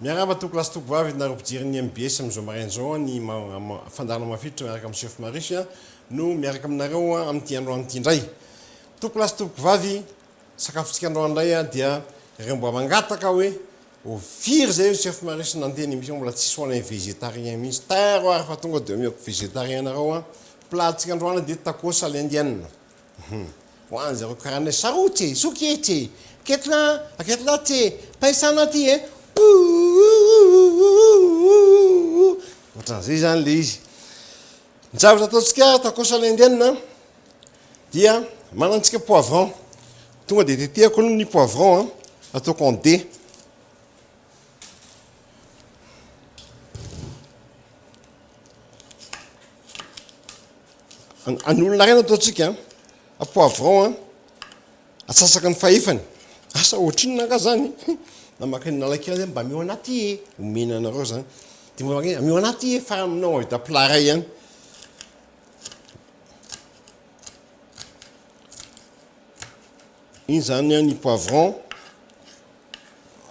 Miarahaba tompoko lahy sy tompoko vavy nareo mpijery ny mbs amin'izao maraina izao ny fandaharana mafilotra miaraka amin'ny chef Marius no miaraka aminareo amin'ity androany ity indray. Tompoko lahy sy tompoko vavy, sakafontsika androany indray dia ireo mba mangataka hoe ho firy izay io chef Marius nandeha ny émission mbola tsisy ho anay végétarien mihitsy. Tairo ary fa tonga dia omeko végétarien nareo an. Plat-tsika androany dia tacos à l'indienne. Hum. Ho an zareo karana sarotsy e, soketsy e, aketla, aketla atsy e, paisana aty e, ouuouououououououououou. Ohatran'izay izany le izy. Ny zavatra ataontsika tacos à l'indienne dia manantsika poivron. Tonga dia tetehako aloha ny poivron an, ataoko en dés. Any olona iray no ataontsika a, poivron a, atsasaky ny fahefany, asa ohatrinona angaha zany, na maka ny nalakira zay mba ameo anah ty e, omena anareo zany, de mba maka ameo anah ty e, fa aminao mahavita plat iray ihany. Iny zany ny poivron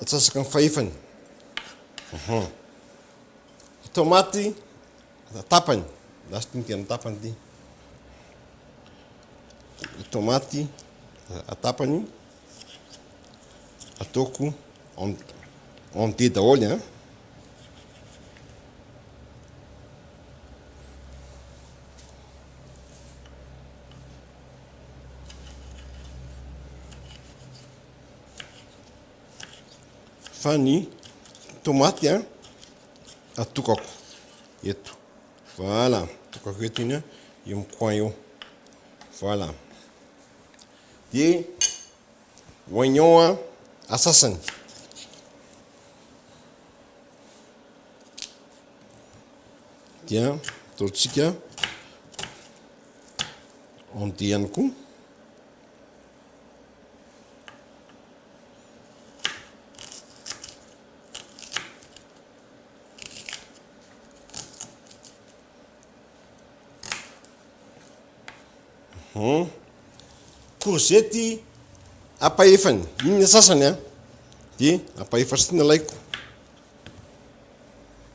atsasaky ny fahefany. Tomaty tapany, lasa tonga amin'ny tapany ity. Tomaty atapany, ataoko en en dés daholo an. Fa ny tomaty an atokako eto. Voilà, atokako eto iny an, eo amin'ny coin eo. Voilà. Dia oignon an asasany. Dia ataontsika en dés ihany koa. Hum. Courgette ampahefany, iny ny sasany an, dia ampahefatry ity nalaiko.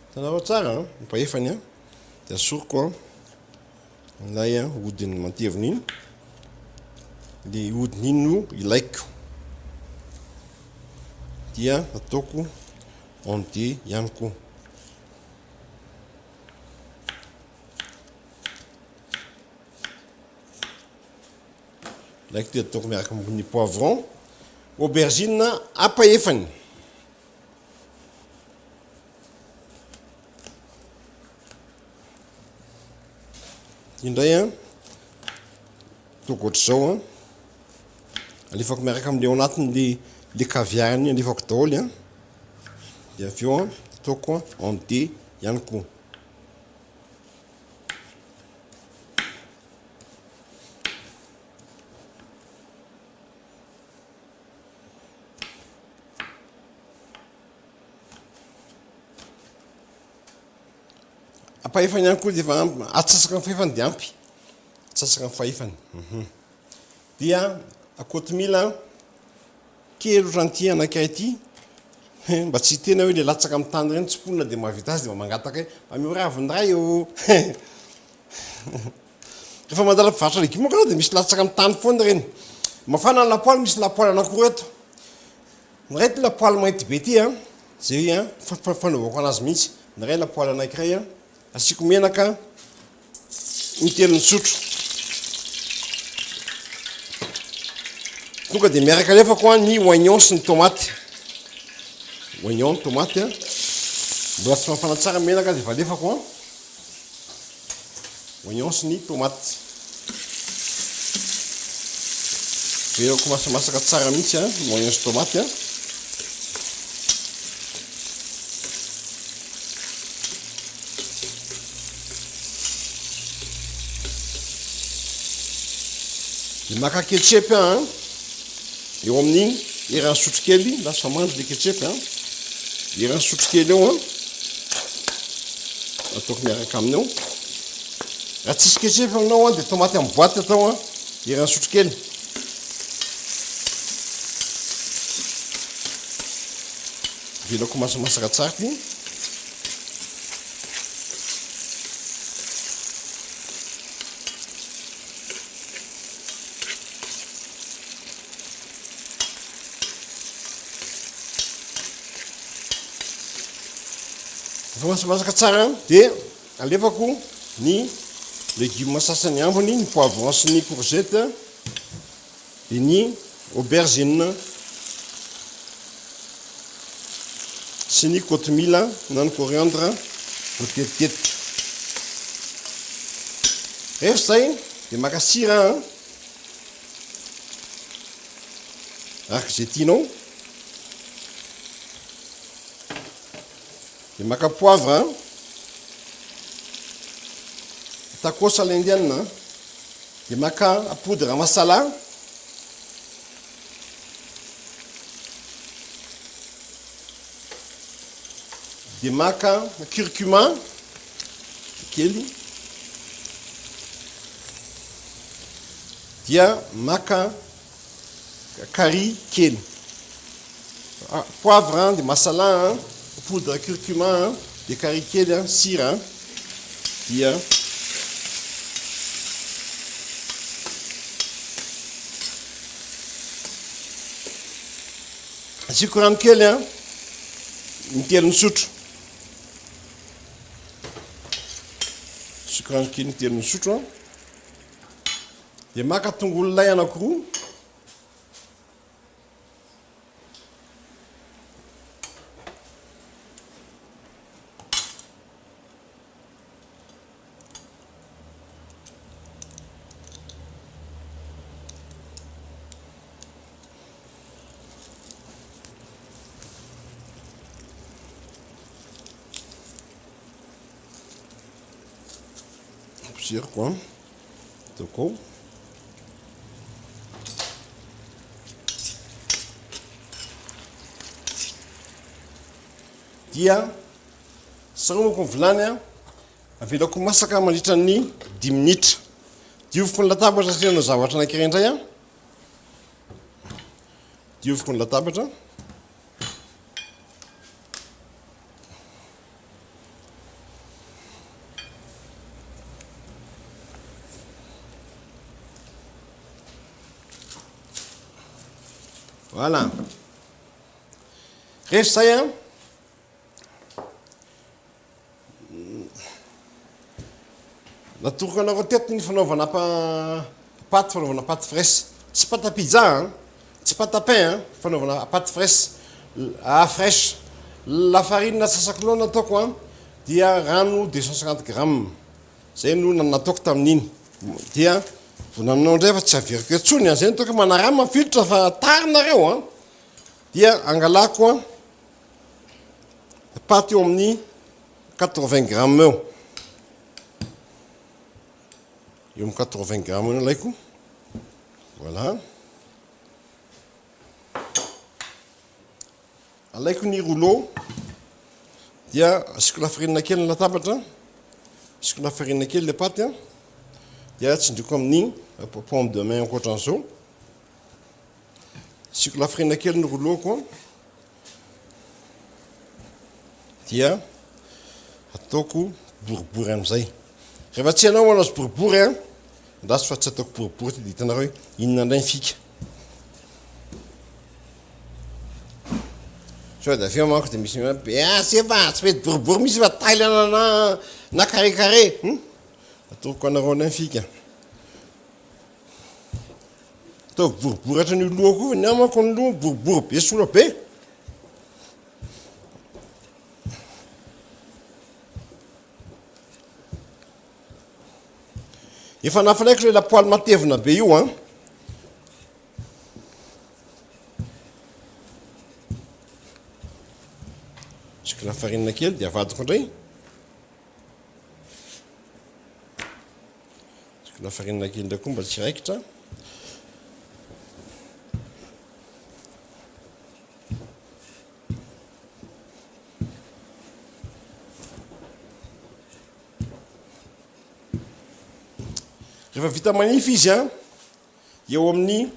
Hitanareo tsara an, ampahefany an, dia asoriko an. Ilay hodiny matevina iny, le hodiny iny no ilaiko. Dia ataoko en dé ihany koa. Ilaiko dia ataoko miaraka amin'ny poivron. Aubergine ampahefany. Indray an, ataoko ohatr'izao an, alefako miaraka amin'le ao anatin'le le caviar iny alefako daholo an, dia avy eo an ataoko en dés ihany koa. Ampahefany ihany koa dia efa ampy, atsasaka ny fahefany dia ampy. Atsasaka ny fahefany. Mhm. Dia kotomila kely ohatran'ity anankiray ity, mba tsy hiteny hoe le latsaka amin'ny tany ireny tsimponina dia mahavita azy dia mba mangataka hoe mba mio raviny iray ô. Rehefa mandala mpivarotra legioma manko dia misy latsaka amin'ny tany foana ireny. Mafana ny lapoaly, misy lapoaly anankiroa eto. Ny iray ity lapoaly mainty be ity an, izay an, fanaovako anazy mihitsy. Ny iray lapoaly anankiray an, asiako menaka intelony sotro. Tonga dia miaraka alefako an ny oignon sy ny tomaty. Oignon, tomaty an. Mbola tsy mafana tsara ny menaka dia efa alefako an. Oignon sy ny tomate. Verako masamasaka tsara mihitsy an, ny oignon sy tomate an. Dia maka ketchup an, eo amin'ny eran'ny sotrokely, lasa mandry le ketchup an, eran'ny sotrokely eo an. Ataoko miaraka aminy ao. Raha tsisy ketchup aminao an, dia tomaty amin'ny boite atao an, eran'ny sotrokely. Avelako masamasaka tsara ity. Rehefa masamasaka tsara dia alefako ny legioma sasany ambiny, ny poivron sy ny courgette dia ny aubergine sy ny kotomila na ny coriandre voatetitetika. Rehefa izay dia maka sira an, araka izay tianao, dia maka poivre an, tacos à l'indienne an. Dia maka poudre masala. Dia maka curcuma kely. Dia maka curry kely. Poivre dia masala, poudre curcuma dia curry kely, sira dia asiako rano kely an, intelony sotro. Asiako rano kely intelony sotro an. Dia maka tongolo lay anankiroa. Ampidiriko an. Ataoko ao. Dia saromako ny vilany an, avelako masaka mandritra ny dimy minitra. Dioviko ny latabatra satria hanao zavatra anankiray indray an. Dioviko ny latabatra. Voilà. Rehefa izay an, natoroko anareo teto ny fanaovana paty, fanaovana paty fraise. Tsy pâte à pizza an, Tsy pâte à pain an, fanaovana pâte fraise, ah fraîche. Lafarine antsasakilao no ataoko an, dia rano 250 grammes. Zay no nataoko tamin'iny. Dia vao nanao indray fa tsy averiko intsony an, zay no ataoko hoe manarama filtre fa tara nareo an. Dia angalako an paty eo amin'ny 80 grammes eo. Eo amin'ny 80 grammes eo no alaiko. Voilà. Alaiko ny rouleau dia asiako lafarinina kely ny latabatra, asiako lafarinina kely le paty an, dia tsindriko amin'ny paume de main ankoatran'izao. Asiako lafarinina kely ny rouleau-ko an, dia ataoko boribory amin'izay. Rehefa tsy hainao manao azy boribory an, andraso fa tsy ataoko boribory ity dia hitanareo hoe inona indray ny fika. Sao dia avy eo manko dia misy hoe be ah tsy efa tsy mety boribory mihitsy fa taille na na carré carré. Hum? Atoroko anareo indray ny fika. Ataovy boribory hatrany io lohako io fa ny ahy manko ny loha boribory be sola be. Efa nafanaiko ilay lapoaly matevina be io an. Asiako lafarinina kely dia avadiko indray. Asiako lafarinina kely indray koa mba tsy raikitra. Rehefa vita manify izy an, eo amin'ny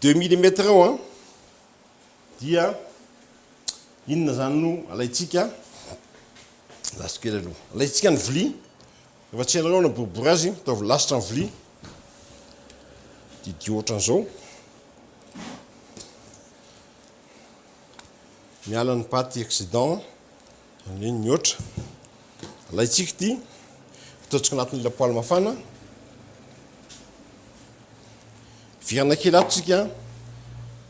deux millimètres eo an, dia. Inona izany no alaintsika? Last kely aloha. Alaintsika ny vilia. Rehefa tsy hainareo ny boribory azy, ataovy lasitra ny vilia. Didio ohatran'izao. Miala ny paty excédent, izany hoe mihoatra. Alaintsika ity, ataontsika anatin'ny lapoaly mafana. Virana kely ato tsika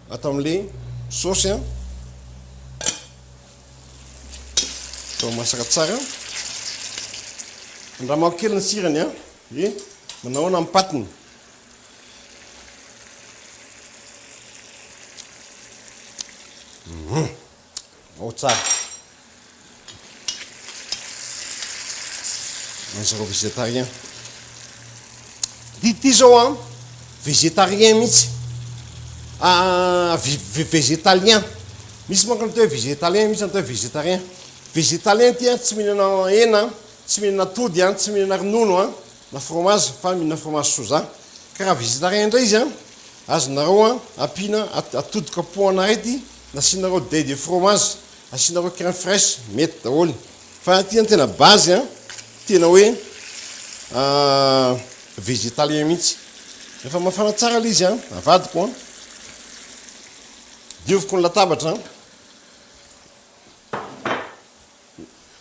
ato amin'le saosy an. Atao masaka tsara. Andramako kely ny sirany an. Hoe manao ahoana ny patiny. Hum. Ao tsara. An'zareo végétarien. Ty ty zao an, végétarien mihitsy. Ah, végétalien. Misy manko ny atao hoe végétalien, misy ny atao hoe végétarien. Végétalien ty an, tsy mihinana hena, tsy mihinana atody an, tsy mihinana ronono an, na fromage, fa mihinana fromage soja. Ka raha végétarien indray izy an, azonareo an, ampiana atody kapohana iray ty, Nasianareo dais de fromage, asianareo crème fraiche, mety daholo. Fa aty zany tena base an, tena hoe végétalien mihitsy. Rehefa mafana tsara ilay izy an, avadiko an, dioviko ny latabatra an.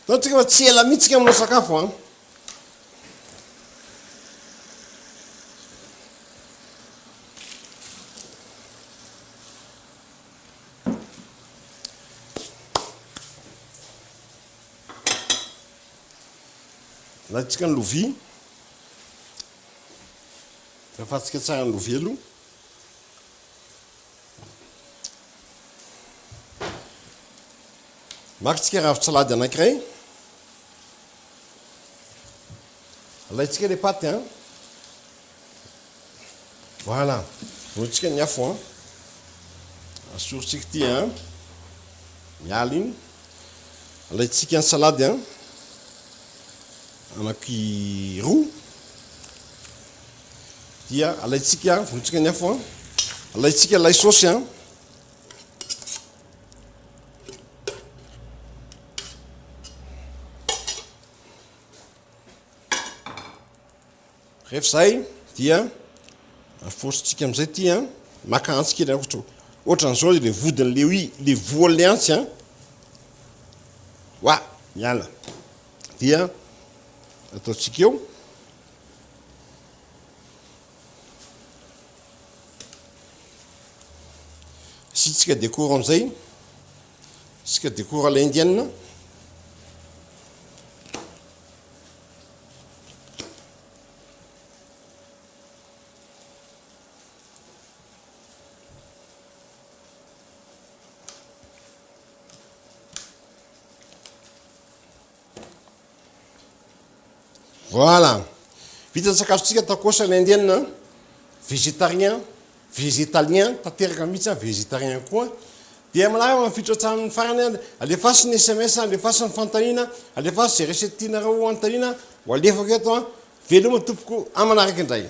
Hitantsika fa tsy ela mihitsy tsika manao sakafo an. Alaintsika ny lovia, Rafantsika tsara ny lovia aloha. Maka tsika ravin-tsalady anankiray. Alaintsika le paty an. Voilà, vonointsika ny afo an. Asorintsika ity an. Miala iny. Alaintsika ny salady an. Anaky roa. Dia alaintsika, vonointsika ny afo an. Alaintsika ilay saosy an. Rehefa izay dia afosintsika amin'izay ity an, maka antsy kely ohatra ohatran'izao ilay vodin'ilay oi ilay voan'ilay antsy an, wa miala dia ataontsika eo. Asiantsika décor amin'izay, asiantsika décor à l'indienne. Voilà. Vita ny sakafontsika tacos à l'indienne, végétarien, végétalien, tanteraka mihitsy an, végétarien koa. Dia manaraka mampiditra hatramin'ny farany an, alefaso ny sms, alefaso ny fanontaniana, alefaso izay recette tianareo hanontaniana, ho alefako eto an. Veloma tompoko, amin'ny manaraka indray.